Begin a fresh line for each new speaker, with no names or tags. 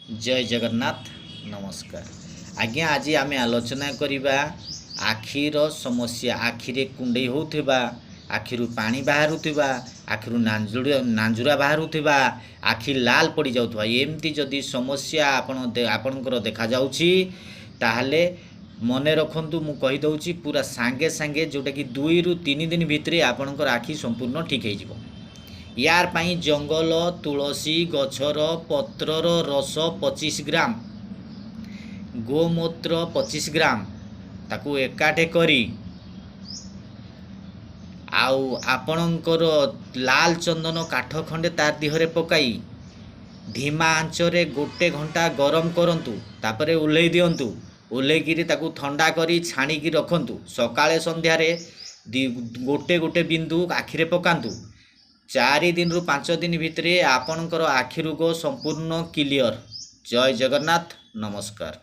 ଜୟ ଜଗନ୍ନାଥ। ନମସ୍କାର ଆଜ୍ଞା। ଆଜି ଆମେ ଆଲୋଚନା କରିବା ଆଖିର ସମସ୍ୟା। ଆଖିରେ କୁଣ୍ଡେଇ ହେଉଥିବା, ଆଖିରୁ ପାଣି ବାହାରୁଥିବା, ଆଖିରୁ ନାଞ୍ଜୁରା ବାହାରୁଥିବା, ଆଖି ଲାଲ ପଡ଼ିଯାଉଥିବା, ଏମିତି ଯଦି ସମସ୍ୟା ଆପଣଙ୍କର ଦେଖାଯାଉଛି, ତାହେଲେ ମନେ ରଖନ୍ତୁ, ମୁଁ କହିଦେଉଛି, ପୁରା ସାଙ୍ଗେ ସାଙ୍ଗେ, ଯେଉଁଟାକି 2ରୁ 3 ଦିନ ଭିତରେ ଆପଣଙ୍କର ଆଖି ସମ୍ପୂର୍ଣ୍ଣ ଠିକ୍ ହେଇଯିବ। ୟାର ପାଇଁ ଜଙ୍ଗଲ ତୁଳସୀ ଗଛର ପତ୍ରର ରସ 25 ଗ୍ରାମ, ଗୋମୂତ୍ର 25 ଗ୍ରାମ, ତାକୁ ଏକାଠି କରି ଆଉ ଆପଣଙ୍କର ଲାଲ ଚନ୍ଦନ କାଠ ଖଣ୍ଡେ ତାର ଦିହରେ ପକାଇ ଧିମା ଆଞ୍ଚରେ ଗୋଟେ ଘଣ୍ଟା ଗରମ କରନ୍ତୁ। ତାପରେ ଓହ୍ଲେଇ ଦିଅନ୍ତୁ। ଓହ୍ଲେଇକିରି ତାକୁ ଥଣ୍ଡା କରି ଛାଣିକି ରଖନ୍ତୁ। ସକାଳେ ସନ୍ଧ୍ୟାରେ ଗୋଟେ ଗୋଟେ ବିନ୍ଦୁ ଆଖିରେ ପକାନ୍ତୁ। 4 ଦିନରୁ 5 ଦିନ ଭିତରେ ଆପଣଙ୍କର ଆଖି ରୋଗ ସମ୍ପୂର୍ଣ୍ଣ କ୍ଲିଅର। ଜୟ ଜଗନ୍ନାଥ। ନମସ୍କାର।